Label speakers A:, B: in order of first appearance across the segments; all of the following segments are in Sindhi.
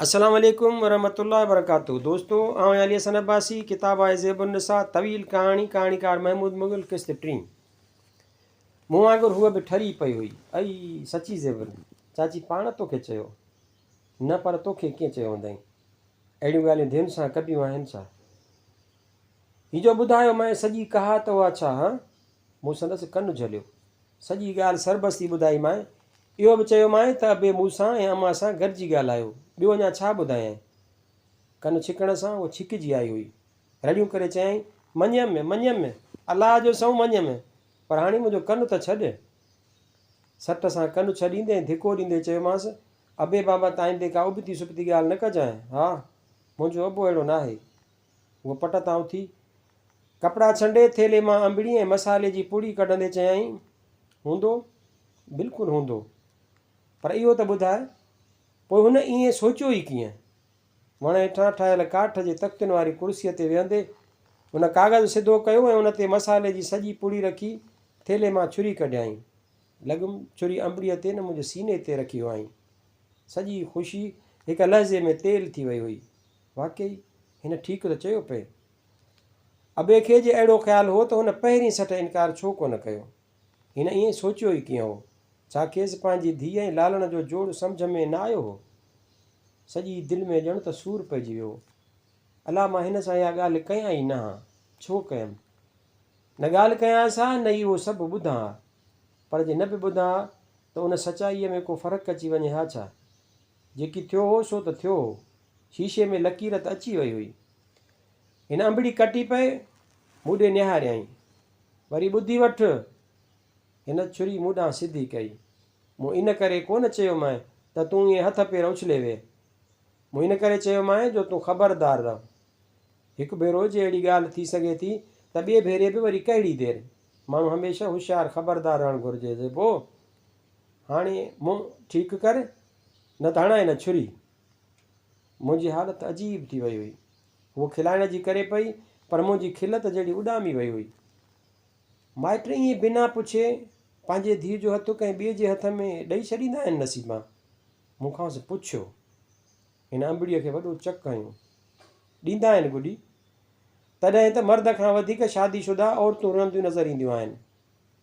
A: السلام عليڪم ورحمة الله وبرڪاته دوستو آئون آهيان علي حسن عباسي ڪتاب آهي زيب النساء طويل ڪهاڻي ڪهاڻيڪار محمود مغل قسط ٽين مون وانگر هوء به ٺري پئي هئي ائي سچي زيبل چاچي پاڻ توکي چيو نه پر توکي ڪيئن چيو هوندائين اهڙيون ڳالهيون ڌين سان ڪبيون آهن ڇا هي جو ٻڌايو مئي سڄي ڪهات اها ڇا هان مون سندس ڪن جهليو. سڄي ڳالهه سربستي ٻڌائيمانء. اهو به چيومانء ته ابي مون سان ۽ امان سان گڏجي ڳالهايو. ٻيو اڃا ڇا ٻڌايانء؟ ڪن ڇڪڻ سان هوء ڇڪجي آئي هئي. رڙيون ڪري چيائين، مڃيم، مڃيم، الله جو سنئون مڃيم، پر هاڻي منهنجو ڪن ته ڇڏ. سٽ سان ڪن ڇڏيندي ۽ ڌڪو ڏيندي چيومانس، ابي بابت آئيندي ڪا ابتي سبتي ڳالهه نه ڪجانء. ها، منهنجو ابو اهڙو ناهي. هوء پٽ تان اٿي، ڪپڙا ڇنڊي، ٿيلهي مان انبڙي ۽ مصالحي جي پڙي ڪڍندي چيائين، هوندو، بلڪل هوندو. پر اهو ته ٻڌاء، پوء هن ائين سوچيو ئي ڪيئن؟ وڻ هيٺان ٺاهيل ڪاٺ جي تختين واري ڪرسيء تي ويهندي، هن ڪاغذ سڌو ڪيو ۽ ان تي مصالحي جي سڄي پڙي رکي، ٿيلهي مان ڇري ڪڍيائين. لڳم، ڇري انبڙيء تي نه منهنجي سيني تي رکي هئائين. سڄي خوشي هڪ لحظي ۾ تيل ٿي وئي هئي. واقعي هن ٺيڪ ته چيو پئي. ابي کي جي اهڙو خيال هو ته هن پهرين سٽ انڪار ڇو ڪونه ڪيو؟ هن ائين سوچيو ئي ڪيئن هو؟ ڇا کيس پنهنجي ڌيء ۽ لالڻ جو جوڙ سمجهه ۾ نه آيو هو؟ سڄي دل ۾ ڄڻ ته سور پئجي ويو هو. الا مان هن سان اها ڳالهه ڪيان ئي نه ها، ڇو ڪيم؟ نه ڳالهه ڪيانس ها نه ئي اهو سڀ ٻڌان ها. پر جي نه به ٻڌان ها ته ان سچائيء ۾ ڪو فرق اچي وڃي ها ڇا؟ جيڪي ٿيو هو سو ته ٿيو هو. شيشي ۾ لڪير ته اچي وئي هئي. هن انبڙي ڪٽي پئي، مون ڏي نهاريائين. وري ٻڌي وٺ! هن ڇري مون ڏانهن سڌي ڪئي. مون ان ڪري ڪونه چيومانء ته تون ائين هٿ پير اڇلي ويهه. مون ان ڪري چيومانء جو تون خبردار رهه. هڪ ڀيرو جي اهڙي ڳالهه ٿي سگهي ٿي ته ٻئي ڀيري به وري ڪهڙي دير؟ ماڻهو هميشه هوشيار خبردار رهڻ گهرجي. زيبو! هاڻي منهن ٺيڪ ڪر، نه ته هڻانء نه ڇري. منهنجي حالت عجيب ٿي وئي هئي. هوء کلائڻ جي ڪري پئي، پر منهنجي کل ته جهڙي اڏامي وئي هئي. مائٽ ائين بنا پڇي پنهنجي ڌيء جو هٿ ڪنهن ٻئي جي هٿ ۾ ڏئي ڇڏيندا آهن نصيبان؟ مون کانئس پڇيو. هن انبڙيء کي وڏو چڪ هنيو. ڏيندا آهن گڏي. تڏهن ته مرد کان وڌيڪ شادي شده عورتون روئنديون نظر اينديون آهن.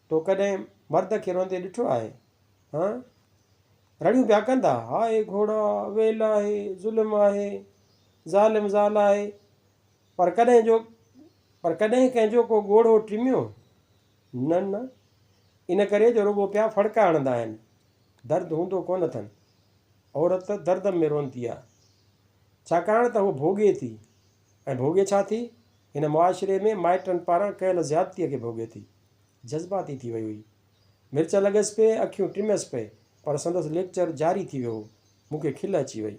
A: تو ڪڏهن مرد کي روئندي ڏٺو آهي؟ هان؟ رڙيون پيا ڪندا، هاء گهوڙا، ويل آهي، ظلم آهي، ظالم زال آهي. پر ڪڏهن جو پر ڪڏهن ڪنهن جو ڪو ڳوڙهو ٽميو؟ نه نه، ان ڪري جو رڳو پيا ڦڙڪا هڻندا آهن، درد هوندو ڪونه اٿن. عورت درد ۾ روئندي آ، ڇاڪاڻ ته هوء ڀوڳي ٿي. ۽ ڀوڳي ڇا ٿي؟ هن معاشري ۾ مائٽن پاران ڪيل زيادتيء کي ڀوڳي ٿي. جذباتي ٿي وئي هئي. مرچ لڳس پئي، اکيون ٽميس پئي، پر سندس ليڪچر جاري ٿي ويو هو. مون کي کل اچي وئي.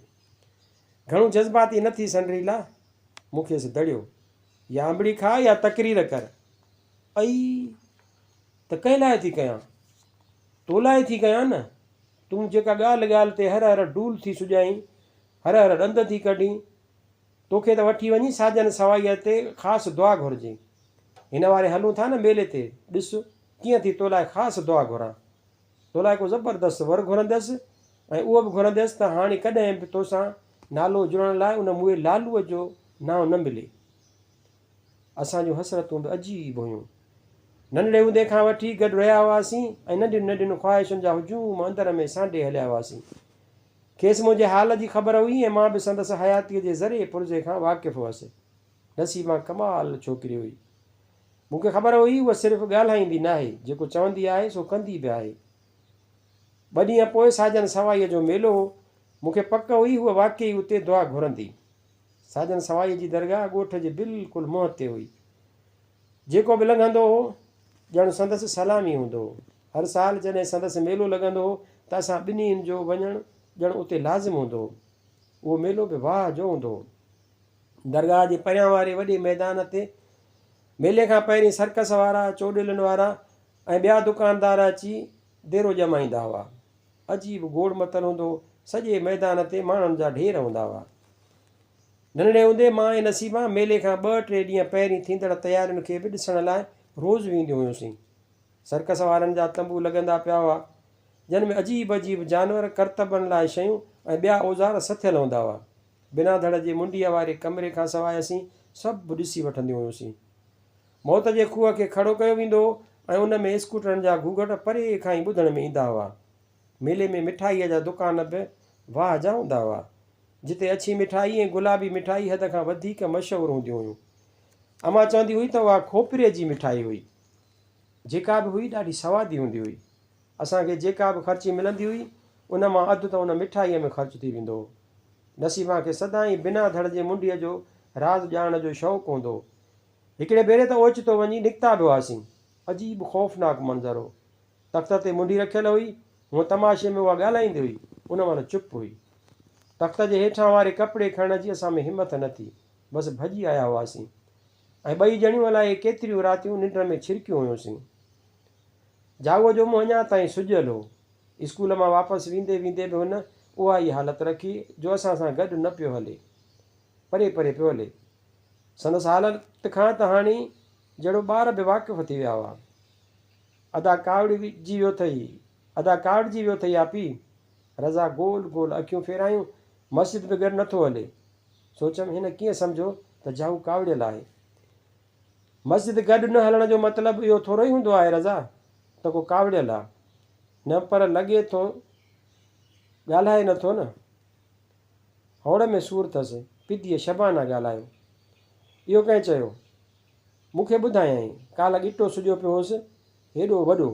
A: گهڻو جذباتي نه ٿي سنڊريلا! مون کيس دڙيو. يا انبڙي کاء يا تقرير ڪر. ائي! ته ڪنهن لاء ٿي ڪيان؟ تو لاء ٿي ڪيان نه. تون جيڪا ڳالهه ڳالهه تي هر هر ڊول ٿي سڄائين، هر هر ڏند ٿي ڪڍين، توکي ته وٺي وڃي ساجن سوائيء تي خاص دعا گهرجي. هن واري هلون ٿا نه ميلي تي، ڏس ڪيئن ٿي تو لاء خاص دعا گهران. تو لاء ڪو زبردست ور گهرندس ۽ اهو به گهرندس ته هاڻي ڪڏهن به توسان نالو جڙڻ لاء ان موئي لالوء جو نانء نه ملي. اسان جون حسرتون به عجيب هيون. ننڍڙي هوندي کان وٺي گڏ رهيا هئاسين ۽ ننڍين ننڍين خواهشن جا هجوم اندر ۾ سانڍي هليا هئاسين. کيس منهنجي حال جي خبر هئي ۽ مان به سندس حياتيء جي ذري پرزي کان واقف هئس. نسيما ڪمال ڇوڪري هئي. مون کي خبر هئي هوء صرف ڳالهائيندي ناهي، جيڪو چوندي آهي سو ڪندي به آهي. ٻه ڏينهن پوء ساجن سوائيء جو ميلو هو. مون کي پڪ هئي هوء واقعي اتي دعا گهرندي. ساجن سوائيء جي درگاهه ڳوٺ جي بلڪل منهن تي هئي. جيڪو به لنگهندو هو، ڄڻ سندس سلامي هوندو هو. هر سال جڏهن سندس ميلو لڳندو هو ته اسان ٻنهين جو وڃڻ ڄڻ اتي لازم هوندو هو. اهو ميلو به واهه جو هوندو هو. درگاهه جي پريان واري وڏي ميدان تي ميلي کان پهرين سرڪس وارا، چوڏيلن وارا ۽ ٻيا دڪاندار اچي ديرو ڄمائيندا هئا. عجيب گوڙ متل هوندو هو. سڄي ميدان تي ماڻهن جا ڍير هوندا هئا. ننڍڙي هوندي مان ۽ نصيبان ميلي کان ٻه ٽي ڏينهن پهرين ٿيندڙ تيارين کي به ڏسڻ لاء روز وينديون هيونسين. سرڪس وارن جا تنبو لڳندا پيا هئا، جن ۾ عجيب عجيب جانور، ڪرتبن لاء شيون ۽ ٻيا اوزار سٿيل هوندا هئا. بنا ڌڙ جي منڊيء واري ڪمري کان سواء اسين سڀ ڏسي وٺنديون هيونسين. موت جي کوهه کي کڙو ڪيو ويندو هو ۽ ان ۾ اسڪوٽرن جا گهوگهٽ پري کان ئي ٻڌڻ ۾ ايندا هئا. ميلي ۾ مٺائيء جا دڪان به واهه جا هوندا هئا، جتي اڇي مٺائي ۽ گلابي مٺائي حد کان وڌيڪ مشهور هونديون هيون. امان چوندي هئي ته اها کوپري جي مٺائي هئي. جيڪا به هئي ڏاڍي سوادي هوندي هئي. اسان کي جيڪا به خرچي ملندي هئي، ان مان اڌ ته ان مٺائيء ۾ خرچ ٿي ويندو هو. نصيبان کي سدائين بنا ڌڙ جي منڊيء جو راز ڄاڻڻ جو شوق هوندو هو. هڪڙي ڀيري ته اوچتو وڃي نڪتا به هئاسين. عجيب خوفناڪ منظر هو. تخت تي منڊي رکيل هئي. هونء تماشي ۾ اها ڳالهائيندي هئي. ان مهل چپ هئي. تخت جي هيٺان واري ڪپڙي کڻڻ جي اسان ۾ همٿ نه ٿي. بس ڀڄي آيا هئاسين. ۽ ٻئي ڄڻيون الائي ڪيتريون راتيون ننڊ ۾ ڇرڪيون هيونسين. جاڳوء جو منهن اڃا تائين سڄيل هو. اسڪول مان واپس ويندي ويندي به هن اها ئي حالت رکي جو اسان سان گڏ نه پيو هلي. پري پري پيو هلي. سندس حالت کان ته هاڻي جهڙو ٻار به واقف ٿي ويا هئا. ادا ڪاوڙجي ويو اٿئي، ادا ڪاوڙجي ويو اٿئي آپي. رضا گول گول اکيون ڦيرايون، مسجد به گڏ نٿو هلي. سوچيم هن ڪيئن سمجهيو ته جاهو ڪاوڙيل آهي. مسجد گڏ نه هلڻ جو مطلب اهو ٿورو ئي هوندو آهي رضا ته ڪو ڪاوڙيل آ. نه پر لڳي ٿو ڳالهائي نه ٿو نه. هوڙ ۾ سور ٿس. پديء شبانه ڳالهايو. اهو ڪنهن چيو؟ مون کي ٻڌايائين. ڪالهه ڳٽو سڄو پيو هوس، هيڏو وڏو.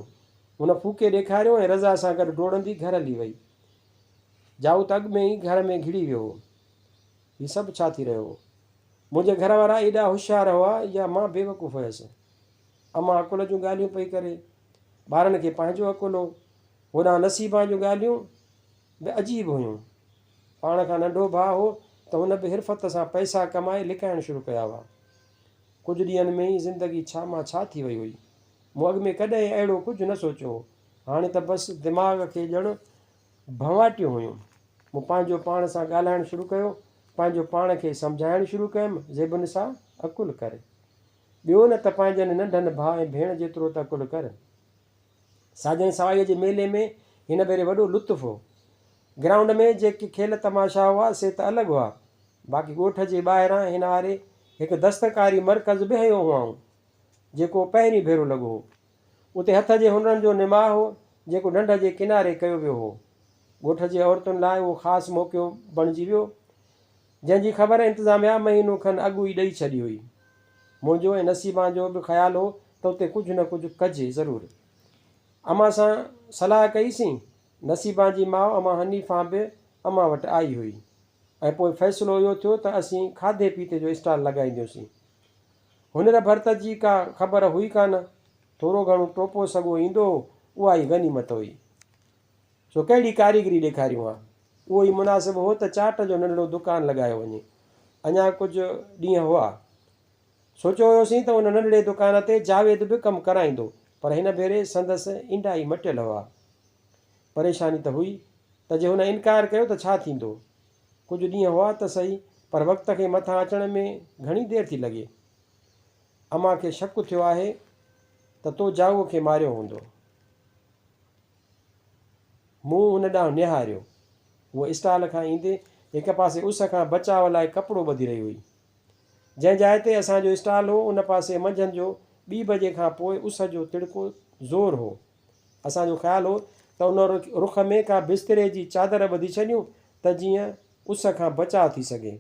A: هن ڦوڪي ڏيکاريو ۽ رضا سان گڏ ڊوڙندي گهر هلي وئي. جائو ته اڳ ۾ ئي گهر ۾ گهڙي ويو هو. هي سڀ ڇا ٿي رهيو هو؟ منهنجي گهر وارا ايڏا هوشيار هئا يا مان بيوقوف هيس؟ امان عقل جون ڳالهيون پئي ڪري. ٻارن کي پنهنجو عقل هو. هوڏانهن نصيبان جون ڳالهيون به عجيب هيون. پاڻ کان ننڍو ڀاء هو ته هن به حرفت سان پئسا ڪمائي لڪائڻ شروع ڪيا هئا. ڪجهه ڏينهن ۾ ئي زندگي ڇا مان ڇا ٿي وئي هئي. مون اڳ ۾ ڪڏهن اهڙو ڪجهه نه سوچيو هو. هاڻي ته بس دماغ کي ڄڻ ڀنواٽيون هيون. مون پنهنجو پاڻ سان ڳالهائڻ شروع ڪيو، پنهنجو پاڻ کي سمجهائڻ شروع ڪيم، زيب النساء! عقل ڪر. ٻيو نه ته پنهنجن ننڍن ڀاء ۽ ڀيڻ جيترو ته عقل ڪر. ساجن سوائيء جي ميلي ۾ هن ڀيري وڏو لطف هو. گرائونڊ ۾ جيڪي کيل تماشا هئا، سي ته الڳ هئا، باقي ڳوٺ جي ٻاهران هن آري هڪ دستڪاري مرڪز به هنيو هئائون، جيڪو پهرين ڀيرو لڳو هو. اتي هٿ جي هنرن جو نماء هو، جيڪو ڍنڍ جي ڪناري ڪيو ويو هو. ڳوٺ جي عورتن لاء اهو خاص موقعو بڻجي ويو، جنهن جي خبر انتظاميا مهينو کن اڳ ئي ڏئي ڇڏي هئي. منهنجو ۽ نصيبان جو به خيال هو ته اتي ڪجهه نه ڪجهه ڪجي ضرور. امان سان صلاح ڪئي سين. نصيبان جي ماء امان حنيفان به امان وٽ آئي هئي ۽ پوء فيصلو اهو ٿيو ته اسين کاڌي پيتي جو اسٽال لڳائينديونسين. هنر ڀرت جي ڪا خبر هئي ڪانه. ٿورو گهڻو ٽوپو سڳو ايندو هو، اها ئي غنيمت هئي. سو ڪهڙي ڪاريگري ڏيکاريون ها. اهو ئي مناسب هو ته چاٽ جو ننڍڙو دڪان لڳايو وڃي. اڃا ڪجهه ڏينهن هئا. سوچيو هيوسين ته ان ننڍڙي دڪان تي جاويد به ڪم ڪرائيندو، پر هن ڀيري سندس انڊا ئي مٽيل هئا. پريشاني ته هئي ته جي هن انڪار ڪيو ته ڇا ٿيندو. ڪجهه ڏينهن هئا ته سهي، پر وقت کي مٿان اچڻ ۾ گهڻي دير ٿي لڳي. امان کي شڪ ٿيو آهي ته تو جائوء کي ماريو هوندو. مون هن ڏانهن نهاريو. هوء اسٽال کان ايندي هڪ پاسي اس کان بچاء لاء ڪپڙو ٻڌي رهي هئي. جنهن جاء تي اسان جو اسٽال هو، ان پاسي منجهند جو ٻي بجي کان پوء اس جو تڙڪو زور هو. اسان جو خيال هو ته ان رخ ۾ ڪا بستري جي چادر ٻڌي ڇڏيون ته جيئن اس کان بچاء ٿي سگهي.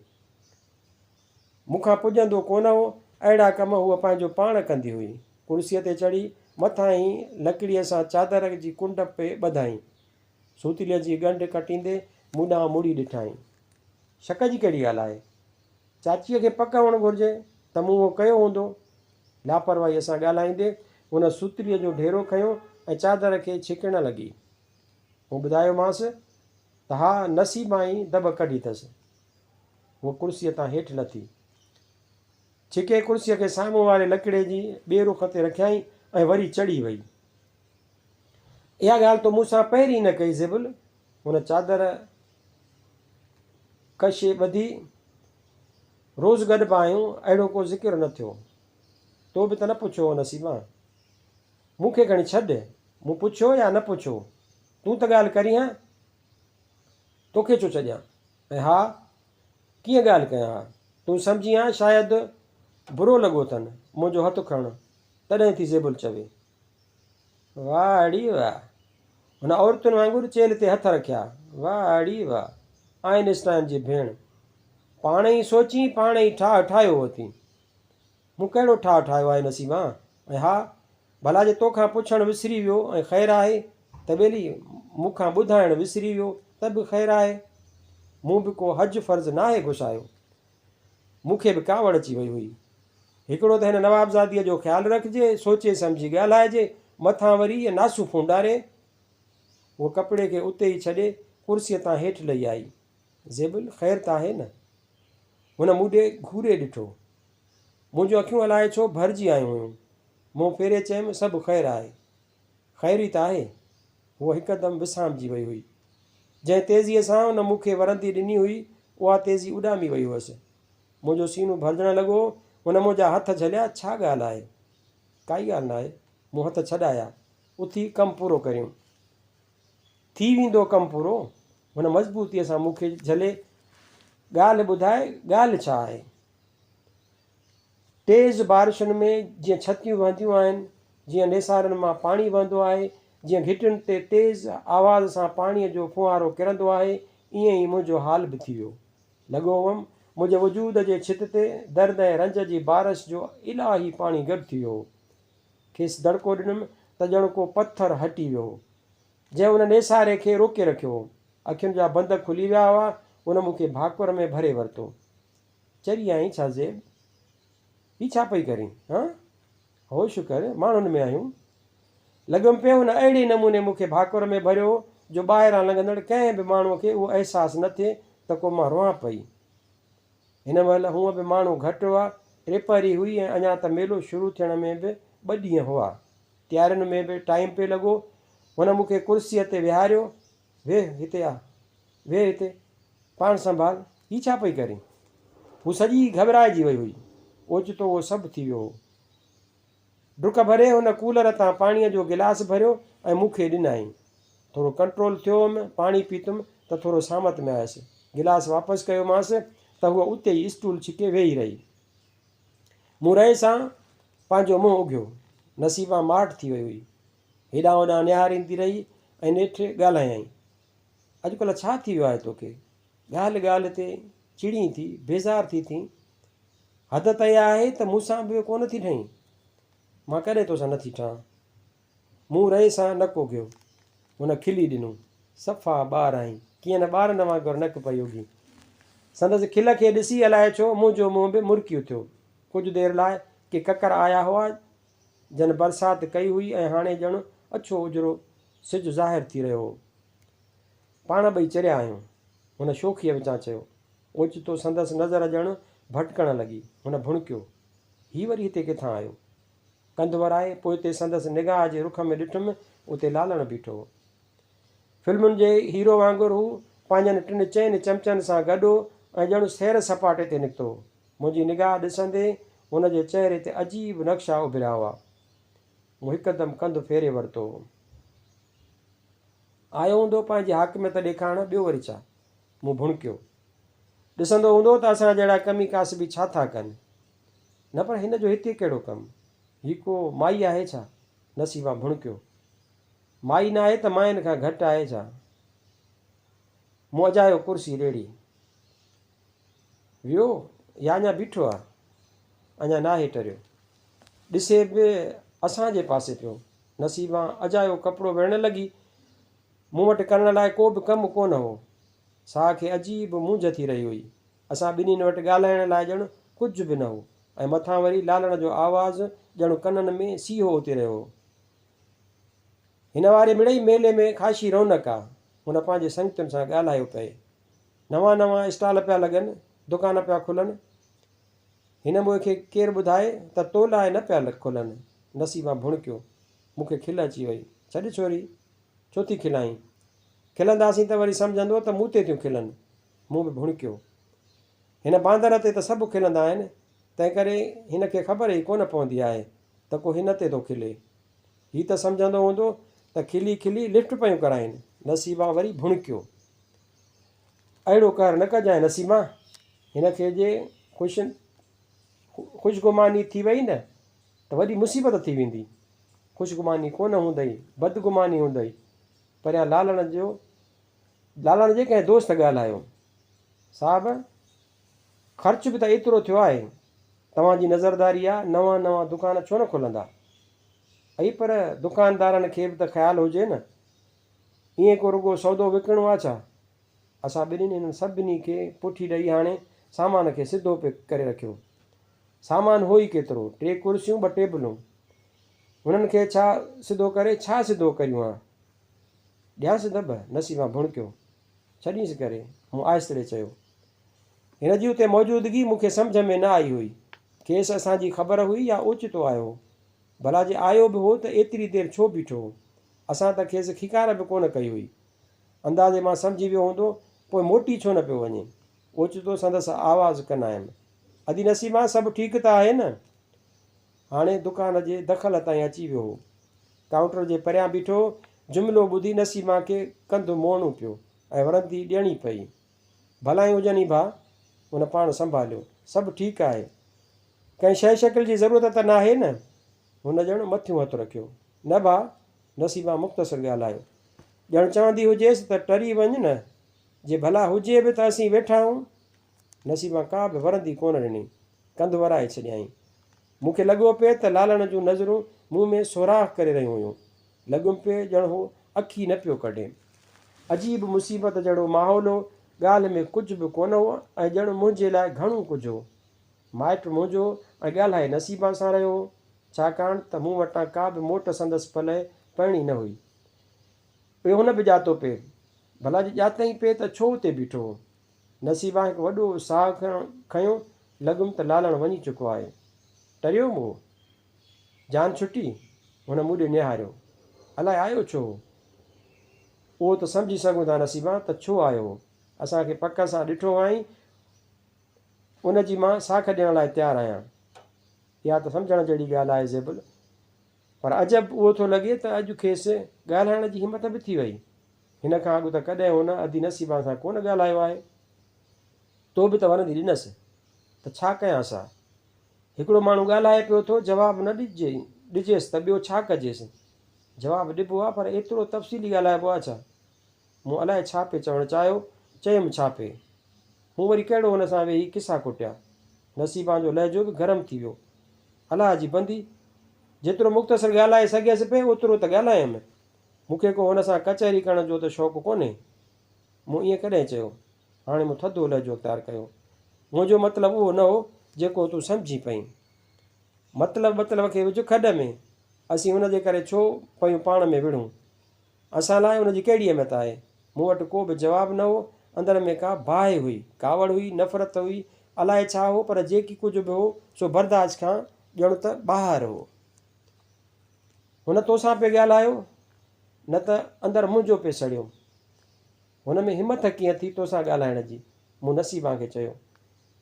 A: مون کان پڄندو ڪونه هو. اهڙا ڪم هوء پنهنجو پاڻ ڪندي هئي. ڪرسيء تي چڙهي مٿاهين لڪڙيء سان چادر جي ڪنڊ پئي ٻڌائين. سوتليء جي ڳنڍ ڪٽيندي مون ڏانهن مڙي ڏٺائين. شڪ جي ڪهڙي ڳالهه آهي؟ چاچيء کي پڪ هئڻ گهرجي ته مون اهو ڪيو هوندو. لاپرواهيء سان ڳالهائيندي هن سوتليء جو ڍيرو کنيو ۽ چادر کي ڇڪڻ لڳي. مون ٻڌايومانس ته ها نصيبان ئي دٻ ڪڍي اٿس. هوء ڪرسيء تان هيٺ لٿي. ڇڪي ڪرسيء کي سامهون واري لڪڙي جي ٻئي رخ تي رکيائين ۽ وري چڙهي وئي. اها ڳالهه تو مون سان پهرين نه ڪئي زبل. هن چادر ڪشي ٻڌي. روز گڏبا آهيون، اهڙو ڪو ذڪر نه ٿيو. تو به ته نه پڇيو هو نصيبان. مون کي کڻي ڇڏ. مون پڇيو يا نه پڇيو، تون ته ڳالهه ڪرين ها. توکي ڇو ڇڏيان؟ ۽ ها، ڪيئن ڳالهه ڪيان ها؟ تون سمجهين ها شايد برو لڳو اٿن منهنجو هٿ کڻڻ، تڏهن ٿي زيبل چوي. واهه اڙي واهه! هن عورتن وانگر چيلهه تي هٿ رکيا. واهه اڙي واهه! آئنسٽائن جي ڀيڻ! پاڻ ئي سوچين، پاڻ ئي ٺاهه ٺاهيو اٿين. مون ڪهڙو ٺاهه ٺاهيو آهي نسيما؟ ۽ ها، ڀلا جي توکان پڇڻ وسري ويو ۽ خير آهي ته ٻيلي مون کان ٻڌائڻ وسري ويو ته به خير آهي. مون به ڪو حج فرض ناهي گسايو. مون کي به ڪاوڙ اچي وئي هئي. هڪڙو ته هن نوابزاديء جو خيال رکجي، سوچي سمجهي ڳالهائجي، مٿان وري هيء ناسون ڦونڊاري. هوء ڪپڙي کي اتي ئي ڇڏي ڪرسيء تان هيٺ لهي آئي. زيبل، خير ته آهي نه؟ هن مون ڏي گهوري ڏٺو. منهنجون اکيون الائي ڇو ڀرجي آيون هيون. منهن ڦيري چيم، سڀ خير آهي. خير ئي ته آهي. هوء هڪدم وسامجي وئي هئي. جنهن تيزيء سان هن مون کي ورندي ڏني هئي، اها تيزي اڏامي وئي هئس. منهنجو سينو ڀرجڻ لڳو. هن منهنجا هٿ جهليا، ڇا ڳالهه آهي؟ ڪائي ڳالهه ناهي. مون هٿ ڇڏايا. اٿي ڪم پورو ڪريون. ٿي ويندو ڪم پورو. هن مضبوطيء سان مون کي جهلي ڳالهه ٻڌائي، ڳالهه ڇا آهي؟ تيز بارشن ۾ جيئن ڇتيون وهنديون آهن، جيئن نيسارن مان پاڻي وهندو آهي، جيئن گهٽين تي تيز آواز سان پاڻيء جو ڦوهارو ڪرندو آهي، ائين ئي منهنجو حال به ٿي ويو. لڳو هئم، منهنجي وجود جي ڇت تي درد ۽ رنج جي بارش جو الاهي پاڻي گڏ ٿي ويو هو. کيس دڙڪو ڏنم ته ڄڻ ڪو پٿر هٽي ويو هو، جنهن ان نيساري کي روڪي رکيو هو. اکين جا بند کلي ويا هئا، هن مون کي ڀاڪر ۾ ڀري ورتو. چري آهين ڇا زيب؟ هي ڇا پئي ڪرين؟ هان؟ هوش ڪر، ماڻهن ۾ آهيون. لڳم پيو هن اهڙي نموني مون کي ڀاڪر ۾ ڀريو جو ٻاهران لنگهندڙ ڪنهن به ماڻهوء کي اهو احساس نه ٿئي ته ڪو مان روئان پئي. هن مهل هونء به ماڻهو گهٽ هئا، ٽيپهري هئي ۽ اڃا ته ميلو شروع ٿيڻ ۾ به ٻه ڏينهن هئا. تيارين ۾ به ٽائيم پئي لڳو. هن مون کي ڪرسيء تي ويهاريو. ويهه هتي آ، ويهه هتي، پاڻ سنڀال، هي ڇا پئي ڪرين؟ هوء سڄي گهٻرائجي وئي هئي. اوچتو اهو سڀ ٿي ويو هو. ڊڪ ڀري هن ڪولر تان پاڻيء جو گلاس ڀريو ۽ مون کي ڏنائين. ٿورو ڪنٽرول ٿيو هئم، پاڻي پيتم ته ٿورو سامت ۾ آيس. گلاس واپس ڪيومانس ته هوء اتي ئي اسٽول ڇڪي ويهي رهي. مون رئي سان پنهنجو منهن اگهيو. نصيبان ماٺ ٿي وئي هئي. هيڏانهن هوڏانهن نهاريندي رهي ۽ نيٺ ڳالهايائين، اڄڪلهه ڇا ٿي ويو آهي توکي؟ ڳالهه ڳالهه تي چڙين ٿي، بيزار ٿي ٿين. حد ته اها آهي ته مون سان به ڪونه ٿي ٺهين. مان ڪڏهن توسان نه ٿي ٺهان. مون رئي سان نڪ اگهيو. هن کلي ڏنو. صفا ٻار آهين. ڪيئن نه ٻارن وانگر نڪ پئي اگهين. سندس کل کي ڏسي الائي ڇو منهنجو منهن به مرڪي اٿيو. ڪجهه دير لاء ڪي ڪڪر آيا هئا، جن برسات ڪئي هئي ۽ هاڻي ڄڻ اڇو اجرو سج ظاهر ٿي رهيو هو. پاڻ ٻئي چريا آهيون. هن شوخيء وچان چيو. اوچتو سندس نظر ڄڻ ڀٽڪڻ لڳي. هن ڀڻڪيو. هي وري هتي ڪٿان آيو؟ ڪنڌ ورائي پوئتي سندس نگاهه جي رخ ۾ ڏٺم، اتي لالڻ بيٺو هو. فلمن جي هيرو وانگر هو پنهنجن ٽن چئن چمچن سان گڏ هو ۽ ڄڻ سير سپاٽي تي نڪتو هو. منهنجي نگاهه ڏسندي هن جي چهري تي عجيب نقشا اڀريا هئا. مون هڪدم ڪنڌ ڦيري ورتو هو. آيو هوندو پنهنجي حاڪميت ڏيکارڻ، ٻيو وري ڇا؟ مون ڀڻڪيو. ڏسندو هوندو ته اسان جهڙا ڪمي ڪاسبي ڇا ٿا ڪن. نه پر هن جو هتي ڪهڙو ڪم؟ هي ڪو مائي آهي ڇا؟ نصيبان ڀڻڪيو. مائي ناهي ته ماين کان گهٽ آهي ڇا؟ مون اجايو ڪرسي ريڙهي. ويو يا اڃا بيٺو آ؟ اڃا ناهي ٽريو. ڏسي به اسان جي پاسي پيو. نصيبان اجايو ڪپڙو ويڙهڻ لڳي. مون وٽ ڪرڻ لاء ڪو به ڪم ڪونه هو. ساهه کي عجيب مونجهه ٿي رهي هئي. اسان ٻنهين وٽ ڳالهائڻ لاء ڄڻ ڪجهه به نه هو ۽ مٿان وري لالڻ جو آواز ڄڻ ڪنن ۾ سيهو اوتي رهيو هو. هن واري مڙئي ميلي ۾ خاشي رونق آ. هن پنهنجي سنگتين سان ڳالهايو پئي. نوان نوان اسٽال پيا لڳن، دڪان پيا کلن. هن مون کي ڪير ٻڌائي ته تو لاء نه پيا کلن. نصيبان ڀڻڪيو. مون کي کل اچي وئي. ڇڏ ڇوري، ڇو ٿي کلائين؟ کلنداسين ته وري سمجهندو ته مون تي ٿيون کلن. مون به ڀڻڪيو. هن باندر تي ته سڀ کلندا آهن، تنهنڪري هن کي خبر ئي ڪونه پوندي آهي ته ڪو هن تي ٿو کلي. هي ته سمجهندو هوندو ته کلي کلي لفٽ پيون ڪرائين. نصيبان وري ڀڻڪيو. اهڙو قهر نه ڪجانء نسيما! هن کي جي خوش خوشگماني ٿي وئي نه ته وڏي مصيبت ٿي ويندي. خوشگماني ڪونه هوندئي، بدگماني هوندئي. پريان لالڻ جو لالڻ جي ڪنهن دوست ڳالهايو. صاحب! خرچ به ته ايترو ٿيو آهي. توهان جي نظرداري آ، نوان نوان دڪان ڇو نه کلندا؟ ائي پر دڪاندارن کي به ته خيال هجي نه. ائين ڪو رڳو سودو وڪڻڻو آ ڇا؟ اسان ٻنهين انهن سڀني کي پٺي ڏئي هاڻي سامان کي سڌو پئي ڪري رکيو. سامان هو ئي ڪيترو، ٽي ڪرسيون ٻه ٽيبلون. هنن کي ڇا سڌو ڪري ڇا سڌو ڪريون ها؟ ڏيانس دٻ، نسيما ڀڻڪيو. ڇڏينس ڪري، مون آهستڙي چيو. هن جي اتي موجودگي مون کي سمجهه ۾ نه آئي هئي. کيس اسان جي خبر هئي يا اوچتو آيو هو؟ ڀلا جي آيو به هو ته ايتري دير ڇو بيٺو هو؟ اسان ته کيس کيڪار به ڪونه ڪئي هئي. اندازي مان سمجهي ويو هوندو، پوء موٽي ڇو نه پيو وڃي؟ اوچتو سندس آواز ڪن آيم. ادي نسيما، سڀ ٺيڪ ته آهي نه؟ هاڻي دڪان جي دخل تائين اچي ويو هو. ڪائونٽر جي پريان بيٺو هو. جملو ٻڌي نسيما کي ڪنڌ موڙڻو پيو ۽ ورندي ڏيڻي پئي. ڀلايون هجن ئي ڀاء! هن پاڻ سنڀاليو. سڀ ٺيڪ آهي. ڪنهن شيء شڪل جي ضرورت ته ناهي نه؟ هن ڄڻ مٿيون هٿ رکيو. نه ڀاء! نصيبان مختصر ڳالهايو. ڄڻ چوندي هجيس ته ٽري وڃ نه، جي ڀلا هجي به ته اسين ويٺا آهيون. نصيبان ڪا به ورندي ڪونه ڏني. ڪنڌ ورائي ڇڏيائين. مون کي لڳو پئي ته لالڻ جون نظرون مون ۾ سوراخ ڪري رهيون هيون. لڳم پئي ڄڻ هو اک ئي نه پيو ڪڍي. عجيب مصيبت جهڙو ماحول هو. ڳالهه ۾ ڪجهه به ڪونه هو ۽ ڄڻ منهنجي لاء گهڻو ڪجهه هو. مائٽ منهنجو هو ۽ ڳالهائي نصيبان سان رهيو هو. ڇاڪاڻ ته مون وٽان ڪا به موٽ سندس پلئه پئڻي نه هئي. اهو هن به ڄاتو پئي. ڀلا جي ڄاتائين پئي ته ڇو اتي بيٺو هو؟ نصيبان هڪ وڏو ساهه کنيو، لڳم ته لالڻ وڃي چڪو آهي. ٽريو هو؟ جان ڇٽي؟ هن مون ڏي نهاريو. الائي آيو ڇو هو؟ اهو ته سمجهي سگهون ٿا نصيبان ته ڇو آيو هو. اسان کي پڪ سان ڏٺو هئائين. ان جي مان ساک ڏيڻ لاء تيار آهيان. اها ته سمجهڻ جهڙي ڳالهه آهي زيبل. پر عجب اهو ٿو لڳي ته اڄ کيس ڳالهائڻ جي همت به ٿي وئي. هن کان اڳ ته ڪڏهن هن ادي نصيبان سان ڪونه ڳالهايو آهي. تو به ته ورندي ڏنس ته ڇا ڪيانس ها. هڪڙو ماڻهو ڳالهائي پيو ٿو جواب نه ڏجيس ته ٻيو ڇا ڪجيس. جواب ڏبو آ پر ايترو تفصيلي ڳالهائبو آ ڇا؟ مون الائي ڇا پئي چوڻ چاهيو، چيم ڇا پئي. مون وري ڪهڙو هن سان ويهي قصا ڪٽيا. نصيبان جو لهجو به گرم ٿي ويو. الله جي بندي! جيترو مختصر ڳالهائي سگهيس پئي اوترو ته ڳالهايم. مون کي ڪو هن سان ڪچهري ڪرڻ جو ته شوق ڪونهي. مون ائين ڪڏهن چيو؟ هاڻي مون ٿڌو لهجو اختيار ڪيو. منهنجو مطلب اهو نه هو جيڪو تون سمجهين پئين. مطلب ٻطلب کي وجهه کڏ ۾. اسين ان جي ڪري ڇو پيون پاڻ ۾ وڙهون؟ اسان لاء ان جي ڪهڙي اهميت آهي؟ مون وٽ ڪو به جواب نه هو. اندر ۾ ڪا باهه هئي، ڪاوڙ هئي، نفرت هئي، الائي ڇا هو پر جيڪي ڪجهه به هو سو برداشت کان ڄڻ ته ٻاهر هو. هن توسان پئي ڳالهايو نه ته اندر منهنجو پئي سڙيو. هن ۾ همٿ ڪيئن ٿي توسان ڳالهائڻ جي؟ مون نصيبان کي چيو.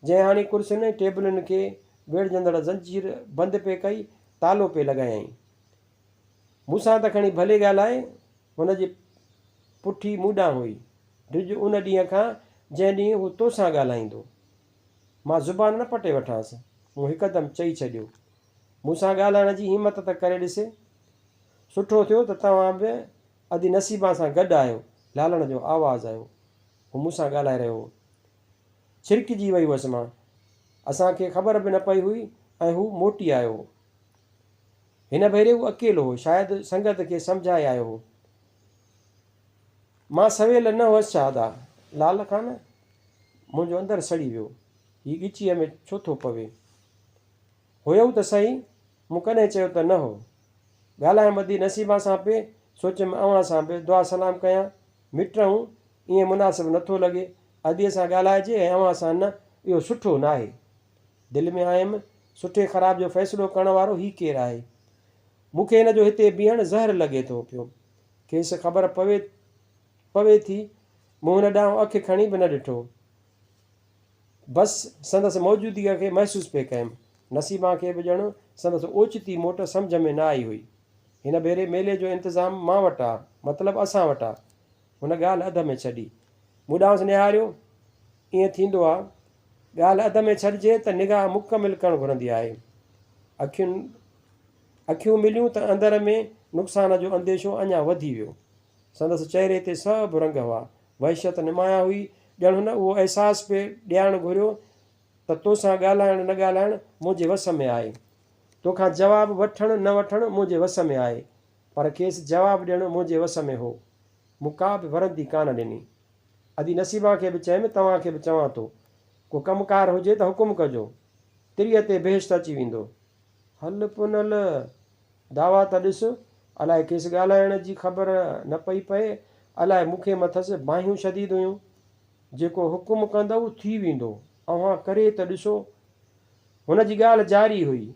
A: جنهن هاڻي ڪرسين ۽ ٽيبلن کي ويڙهجندڙ زنجير بند پئي ڪئي، تالو پئي لڳايائين. مون سان ته کڻي ڀلي ڳالهائي، هن جي پٺي مون ڏانهن هئي. ڊڄ ان ڏينهن کان، جنهن ڏينهن هو توسان ڳالهائيندو. مان زبان نه پٽي وٺانس، مون هڪدم چئي ڇڏيو. مون سان ڳالهائڻ جي همت ته ڪري ڏسي. سٺو ٿيو ته توهان به ادي نصيبان سان گڏ آهيو، لالڻ جو آواز آيو. هو مون سان ڳالهائي رهيو هو. ڇرڪجي وئي هئس مان. اسان کي خبر به نه پئي هئي ۽ هو موٽي آيو هو. هن ڀيري هو اڪيلو هو، شايد سنگت کي سمجهائي آيو هو. مان سويل نه هئس ڇا ادا؟ لال خان، منهنجو اندر سڙي ويو. هي ڳچيء ۾ ڇو ٿو پوي؟ هيو ته سهي، مون ڪڏهن چيو ته نه هو. ڳالهايم ادي نصيبان سان پئي، سوچيم اوهان سان به دعا سلام ڪيان. مٽ آهون، ائين مناسب نه ٿو لڳي. اديء سان ڳالهائجي ۽ اوهان سان نه، اهو سٺو ناهي. دل ۾ آيم، سٺي خراب جو فيصلو ڪرڻ وارو هي ڪير آهي؟ مون کي هن جو هتي بيهڻ زهر لڳي ٿو پيو. کيس خبر پوي پوي ٿي. مون هن ڏانهن اک کڻي به نه ڏٺو. بس سندس موجودگيء کي محسوس پئي ڪيم. نصيبان کي به ڄڻ سندس اوچتي موٽ سمجهه ۾ نه آئي هئي. هن ڀيري ميلي جو انتظام مان وٽ آ، مطلب اسان وٽ آ. هن ڳالهه اڌ ۾ ڇڏي. مون ڏانهس نهاريو. ائين ٿيندو آ. ڳالهه اڌ ۾ ڇڏجي ته نگاهه مڪمل ڪرڻ گهرندي آهي. اکين اکيون مليون ته اندر ۾ نقصان جو انديشو اڃا وڌي ويو. سندس چهري تي سڀ رنگ هئا. وحشت نمايان هئي. ڄڻ هن اهو احساس پئي ڏيارڻ گهريو ته توسان ڳالهائڻ نه ڳالهائڻ منهنجي وس ۾ آهي. توکان جواب وٺڻ نه وٺڻ منهنجي وس ۾ آهي. پر کيس جواب ڏيڻ منهنجي وس ۾ هو. مون ڪا به ورندي ڪانه ڏني. ادي نصيبان کي به چيم، توهان کي به چوان ٿو، ڪو ڪم ڪار هجي ته حڪم ڪجو. تريء تي بهشت اچي ويندو. هل پنهل! دعويٰ ته ڏس، الائي کيس ڳالهائڻ جي خبر نه پئي پئي، الائي مون کي مٿس باهيون شديد هيون. جيڪو حڪم ڪندؤ ٿي ويندو، اوهان ڪري ته ڏسو. هن جي ڳالهه جاري هئي.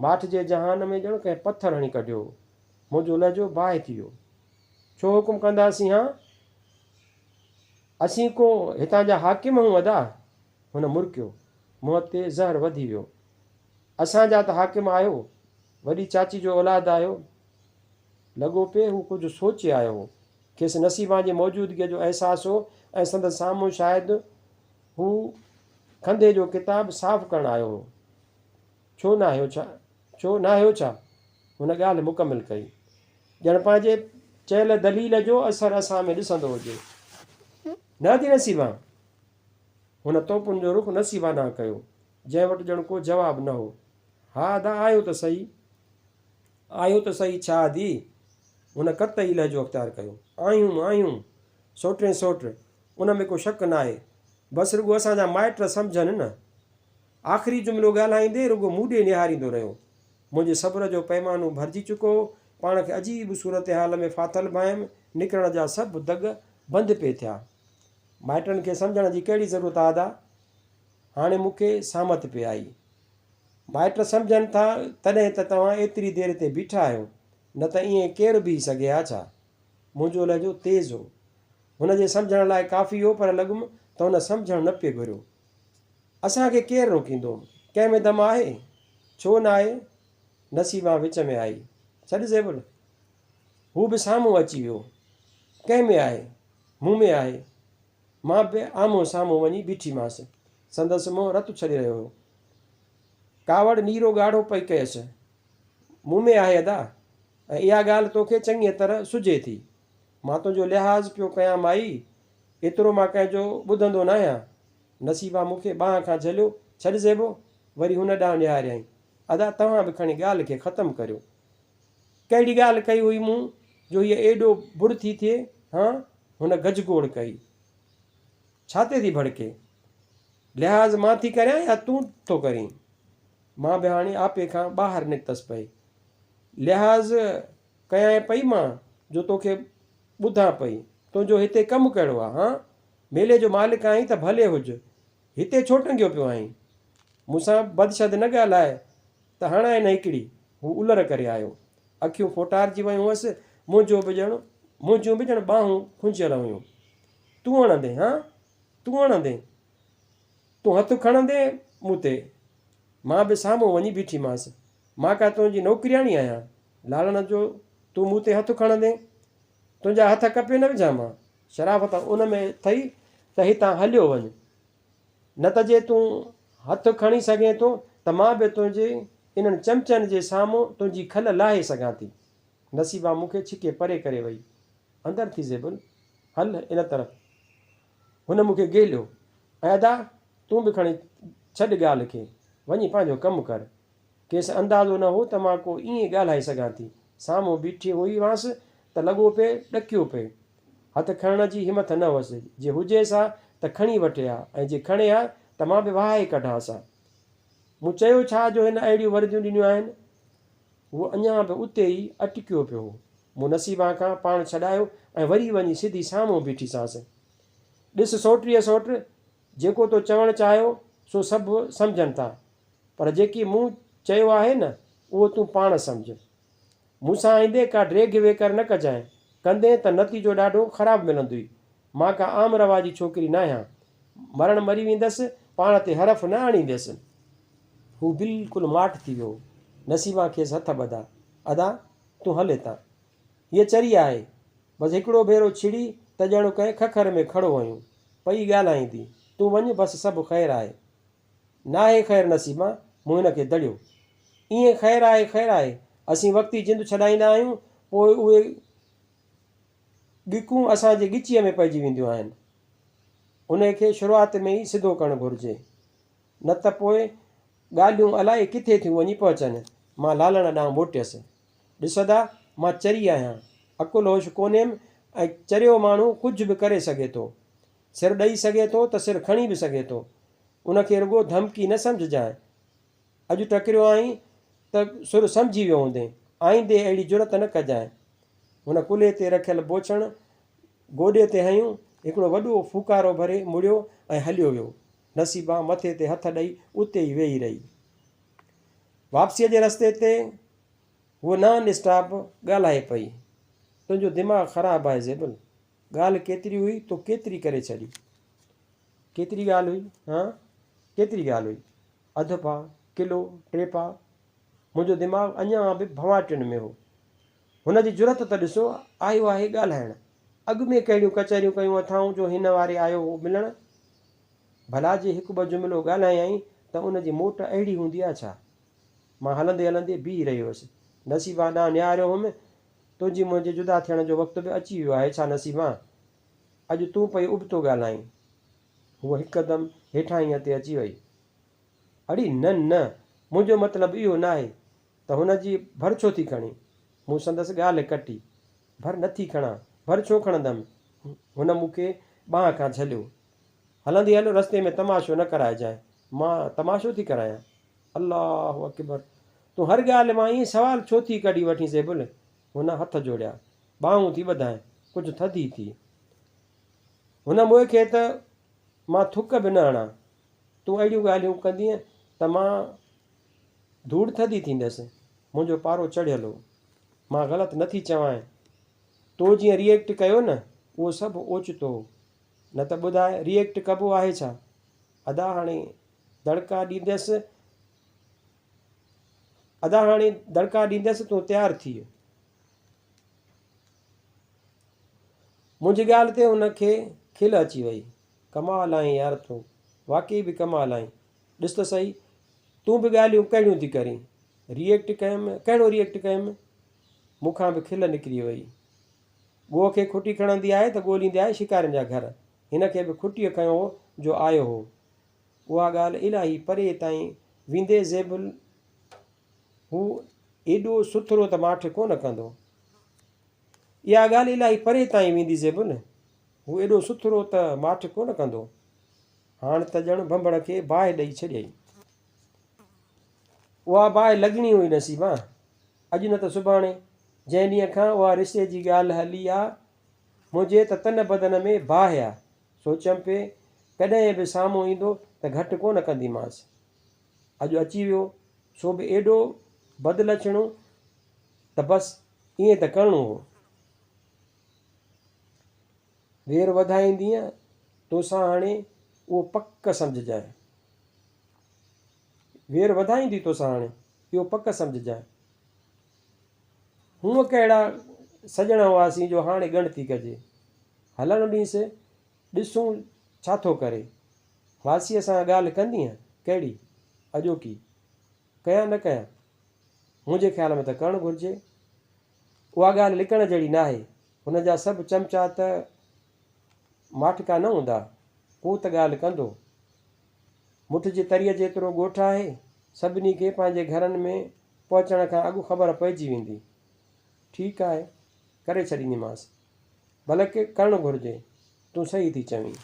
A: ماٺ جي جهان ۾ ڄڻ ڪنهن پٿر هڻي ڪڍيو هو. منهنجو لهجو باهه ٿي ويو. ڇو حڪم ڪنداسين هان؟ اسين ڪو هتان جا حاڪم هون ادا؟ هن مرڪيو. منهن تي زهر وڌي ويو. اسان جا ته حاڪم آهيو، وڏي چاچي جو اولاد آهيو. لڳو پئي هو ڪجهه سوچي آيو هو. کيس نصيبان جي موجودگيء جو احساس هو ۽ سندس سامهون شايد هو کنڌي جو ڪتاب صاف ڪرڻ آيو هو. ڇو ناهيو ڇا؟ ڇو ناهيو ڇا؟ هن ڳالهه مڪمل ڪئي. ڄڻ پنهنجي چيل دليل جو اثر اسان ۾ ڏسندو هجي. نه ادي نصيبان! هن توپن جو رخ نصيبان ڏانهن ڪيو، جنهن وٽ ڄڻ ڪو جواب نه هو. ها ادا آيو ته سهي. آيو ته سهي ڇا ادي؟ هن قطعي لهجو اختيار ڪيو. آهيون، آهيون. سوٽرين سوٽ، ان ۾ ڪو شڪ ناهي. بس رڳو اسان جا مائٽ سمجهن نه. آخري جملو ڳالهائيندي رڳو مون ڏي نهاريندو رهيو. منهنجي صبر جو پيمانو ڀرجي چڪو هو. پاڻ کي عجيب صورتحال ۾ ڦاٿل ڀانئيم. نڪرڻ جا سڀ دڳ بند پئي ٿيا. مائٽن کي سمجهڻ جي ڪهڙي ضرورت آ ادا؟ هاڻي مون کي سامت پئي آئي. مائٽ سمجهن ٿا تڏهن ته توهان ايتري دير هتي بيٺا آهيو، نه ته ائين ڪير بيهي سگهي ها ڇا؟ منهنجو لهجو تيز هو. هن جي سمجهڻ لاء ڪافي هو پر لڳم ته هن سمجهڻ نه پئي گهريو. اسان کي ڪير روڪيندو؟ ڪنهن ۾ دم آهي؟ ڇو ناهي؟ نصيبان وچ ۾ آئي. ڇڏ زيبل. هو به سامهون اچي ويو. ڪنهن ۾ آهي؟ مون ۾ آهي. مان به آمهون سامهون وڃي بيٺيمانس. سندس منهن رت ڇڏي رهيو هو. ڪاوڙ نيرو ڳاڙهو پئي ڪيس. مون ۾ آهي ادا! ۽ اها ڳالهه توکي چڱيء طرح سجهي ٿي. مان تنهنجو لحاظ پيو ڪيان مائي! ايترو مان ڪنهن جو ٻڌندو ناهيان. نصيبا مون کي ٻانهن کان جهليو، ڇڏ زيبو! وري هن ڏانهن نهاريائين. ادا توهان به کڻي ڳالهه کي ختم ڪريو. ڪهڙي ڳالهه ڪئي هئي مون جو هيء ايڏو بر ٿي ٿئي، هان؟ هن گجگوڙ ڪئي. ڇا تي ٿي ڀڙڪي؟ لحاظ مان ٿي ڪريان يا تون ٿو ڪرين؟ مان به هاڻي آپي کان ٻاهر نڪتس پئي. لحاظ ڪيانء پئي مان جو توکي ٻڌان پئي. تنهنجو هتي ڪم ڪهڙو آ، هان؟ ميلي جو مالڪ آهين ته ڀلي هج، هتي ڇو ٽنگيو پيو آهين؟ مون سان بدشد نه ڳالهاء ته هڻانء نه هڪڙي. هو الر ڪري آيو. اکيون ڦوٽارجي ويون هئس. منهنجو به ڄڻ منهنجون به ڄڻ ٻانهون کنجيل هيون. تون هڻندين، هان؟ تون هڻندين؟ تون هٿ کڻندين مون تي؟ مان به سامهون وڃي بيٺيمانس. مان ڪا تنهنجي نوڪرياڻي آهيان، لالڻ جو تون مون تي هٿ کڻندين؟ تنهنجا هٿ ڪپي نه وجهان مان. شرافت ان ۾ اٿئي ته هتان هليو وڃ. نه ته جي تون هٿ کڻي سگهين ٿو ته مان به تنهنجي انهن چمچن جي سامهون تنهنجي کل لاهي سگهان ٿي. نصيبا مون کي ڇڪي پري ڪري وئي. اندر ٿي زيبل، هل ان طرف. هن مون کي گهليو. ۽ ادا، تون به کڻي ڇڏ ڳالهه کي، وڃي پنهنجو ڪم ڪر. کيس اندازو نه هو ته مان ڪو ائين ڳالهائي سگهان ٿي. سامهون بيٺي هئي هئانس ته لڳو پئي ڏڪيو پئي. هٿ کڻڻ جي همٿ نه هئس. جي هجيس ها ته کڻي وٺي ها ۽ جي کڻي ها ته مان به وهائي ڪڍانس ها. مون چيو ڇا جو هن اهڙيون ورديون ڏنيون آهن؟ هو اڃا به اتي ئي اٽڪيو پيو هو. مون نصيبان کان پاڻ ڇڏايو ۽ وري وڃي سڌي سامهون بيٺيسانس. ڏس سوٽريء سوٽ، جيڪو تو چوڻ چاهيو سو سڀ سمجهن ٿا. پر جيڪي مون چيو آهي نه، اهو تون پاڻ سمجهه. مون سان آئيندي ڪا ڊيگهه ويڪر نه ڪجانء، ڪندين ته نتيجو ڏاڍو خراب ملندوئي. مان ڪا عام رواجي ڇوڪري ناهيان. مرڻ مري ويندس، پاڻ تي حرف نه آڻينديس. هو بلڪل ماٺ ٿي ويو. نصيبان کيس هٿ ٻڌا. ادا، تون هل هتان. هيء چري آهي. بس هڪڙو ڀيرو ڇڙي ته ڄڻ ڪنهن ککر ۾ کڙو هنيو. پئي ڳالهائيندي. تون وڃ بس سڀ خير آهي. ناهي خير نصيبان، مون هن کي دڙيو. ائين خير آهي خير آهي. اسين وقتي جند ڇڏائيندا آهيون، پوء اهي ڳڪون اسان جي ڳچيء ۾ پئجي وينديون آهن. انهيء کي شروعات ۾ ئي سڌو ڪرڻ گهرجي. نه ته پوء ڳالهيون الائي ڪٿي ٿيون وڃي پهچن. مان لالڻ ڏانهن موٽيس. ڏس ادا، مان چري آهيان. عقل هوش ڪونهيم ۽ چريو ماڻهو ڪجهه به ڪري سگهي ٿو. سر ڏئي سگهي ٿو ته سر کڻي به سگهي ٿو. ان کي رڳو ڌمڪي نه سمجهجانء. اڄ ٽڪريو آهين ته سر سمجهي ويو هوندين. آئيندي اهڙي جرئت نه ڪجانء. هن ڪلهي تي رکيل بوڇڻ گوڏي تي هنيو، هڪڙو وڏو ڦوڪارو ڀري مڙيو ۽ هليو ويو. نصيبان مٿي تي هٿ ڏئي اتي ئي ويهي رهي. واپسيء جي رستي تي هوء نان اسٽاپ ڳالهائي پئي. تنهنجو دماغ خراب آهي زيبل. ڳالهه ڪيتري هئي تو ڪيتري ڪري ڇڏي. ڪيتري ڳالهه هئي؟ هان؟ ڪيتري ڳالهه هئي؟ اڌ پاء، ڪلو، ٽي پاء؟ منهنجو دماغ اڃا به ڀنواٽين ۾ هو. هن جي جرئت ته ڏسو، آيو آهي ڳالهائڻ. اڳ ۾ ڪهڙيون ڪچهريون ڪيون اٿائون جو هن واري آيو هو ملڻ؟ ڀلا جي هڪ ٻه جملو ڳالهايائين ته ان جي موٽ اهڙي هوندي آ ڇا؟ مان هلندي هلندي بيهي رهي هيس. نصيبان ڏانهن نهاريو هئم. تنهنجي منهنجي جدا ٿيڻ جو وقت به اچي ويو آهي ڇا نصيبان؟ اڄ تون پئي ابتو ڳالهائين. هوء هڪدم هيٺاهينء تي اچي وئي. اڙي نه نه، منهنجو مطلب اهو ناهي ته هن جي ڀر ڇو ٿي کڻين؟ مون سندس ڳالهه ڪٽي. ڀر نٿي کڻان، ڀر ڇو کڻندم؟ هن مون کي ٻانهن کان جهليو. هلندي هل، رستي ۾ تماشو نه ڪرائجانء. مان تماشو ٿي ڪرايان؟ الله اڪبر! تون هر ڳالهه مان ائين سوال ڇو ٿي ڪڍي وٺين زيبل؟ هن هٿ جوڙيا. ٻانهون ٿي ٻڌائين. ڪجهه ٿڌي ٿي. هن موئي کي ته مان ٿڪ به نه هڻان. تون اهڙيون ڳالهيون ڪندينء ته مان ڌوڙ ٿڌي ٿيندس. منهنجو پارو چڙهيل هو. مان غلط نه ٿي چوانء. تو جيئن ري ايڪٽ ڪيو نه، اهو سڀ اوچتو هو. نه ته ٻڌاء ري ايڪٽ ڪبو آهي ڇا؟ ادا هاڻي دڙڪا ڏيندس. ادا هاڻي دڙڪا ڏيندس تون تيار ٿيء. منهنجي ڳالهه تي هن کي کل اچي وئي. ڪمال آهين يار تون، واقعي به ڪمال آهين. ڏس ته سهي، تون به ڳالهيون ڪهڙيون ٿي ڪرين. ري ايڪٽ ڪيم، ڪهڙو ري ايڪٽ ڪيم؟ مون کان به کل نڪري وئي. ڳوهه کي کٽي کڻندي آهي ته ڳوليندي آهي شڪارين جا گهر. هن کي به کٽيء کنيو هو جو آيو هو. اها ڳالهه الاهي پري تائين ويندي زيبل هو ايڏو سٿرو ته ماٺ ڪونه ڪندو. اها ڳالهه الاهي پري تائين ويندي زيبل هو ايڏو سٿرو ته ماٺ ڪونه ڪندو. هاڻ ته ڄڻ ڀنڀڙ کي باهه ڏئي ڇڏيائين. اها باهه لڳڻي هئي نصيبان، اڄ نه ته سڀاڻي. جنهن ڏينهن کان اها رشتي جي ڳالهه هلي آ، منهنجي ته تن بدن ۾ باهه آ. سوچيم پئي، ڪڏهن به سامهون ايندو ته گهٽ ڪونه ڪنديمانس. اڄ اچي ويو، سو به ايڏو بدلڇڻو ته بس ائين ته ڪرڻو هو. وير وڌائيندينء توسان هاڻي اهو پڪ سمجهجانء. وير وڌائيندي توسان هاڻي اهو پڪ سمجهجانء. هونء ڪهڙا سڄڻ هئاسين جو هاڻي ڳڻتي ڪجي. هلڻ ڏينس، ڏسون ڇا ٿو ڪري. ماسيء سان ڳالهه ڪندينء؟ ڪهڙي؟ اڄوڪي. ڪيان نه ڪيان؟ منهنجي خيال ۾ ته ڪرڻ گهرجي. اها ڳالهه لڪڻ جهڙي ناهي. هن جا سڀ چمچا ته ماٺڪا نه هوندا. ڪو ته ڳالهه ڪندو. مٺ جي تريء جيترو ڳوٺ آهي. سڀني کي پنهنجي گهرن ۾ پهچڻ کان اڳ خبر پئجي ويندي. ٺيڪ آهي، ڪري ڇڏينديمانس. بلڪ ڪرڻ گهرجي. تون صحيح ٿي چوين.